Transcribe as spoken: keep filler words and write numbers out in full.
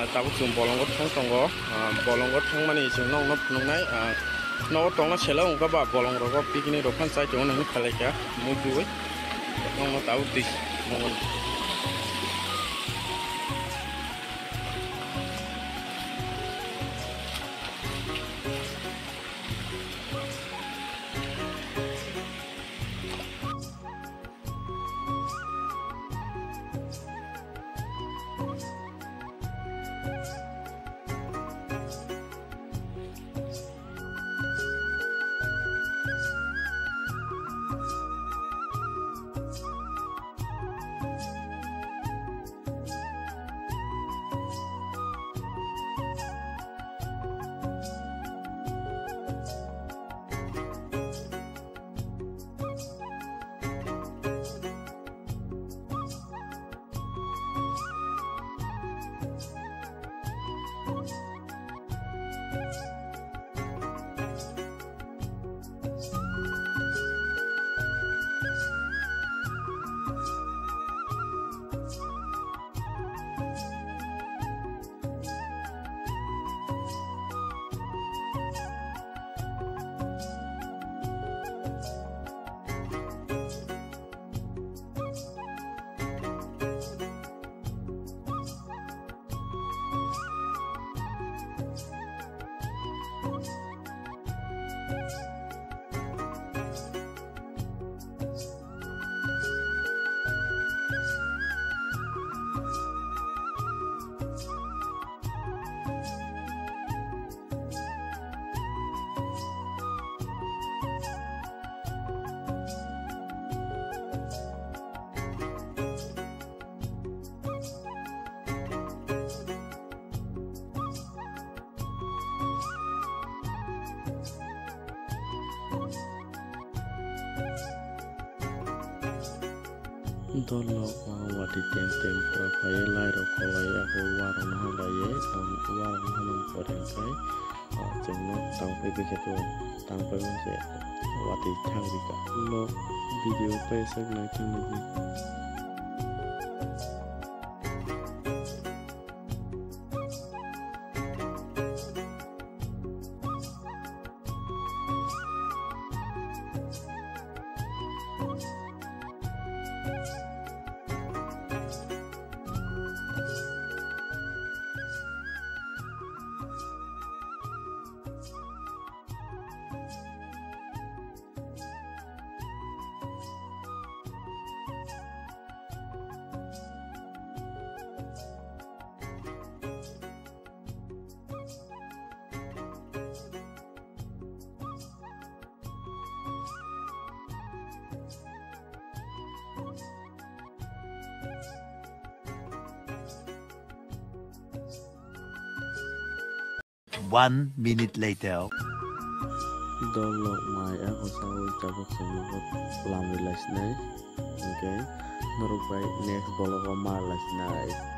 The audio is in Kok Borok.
Tabuk chwng bolongo thang tongo, ah, bolongo thangmani chwng nokno phunuknai, ah, nogo tongna sela wngkha ba bolongrogo picnic rok phano chai tongo hinwi khalai kha muitu ui nokno tabuk twi nokno. Dolno ang watwi tem tem khora phaiwi lairok kholai, abo uarokno halaiwi ang uarokno hamani pore hwnkhe, ah, chwngno tangpai bai khe tuo, tangpai mankhe watwi thang rikha. Nok video paisa naithang nini. One minute later. Dolno mai ako sawi tabuk chwngno lamri laisinai. Hwnkhe norok bai next vlog o ma laisinai.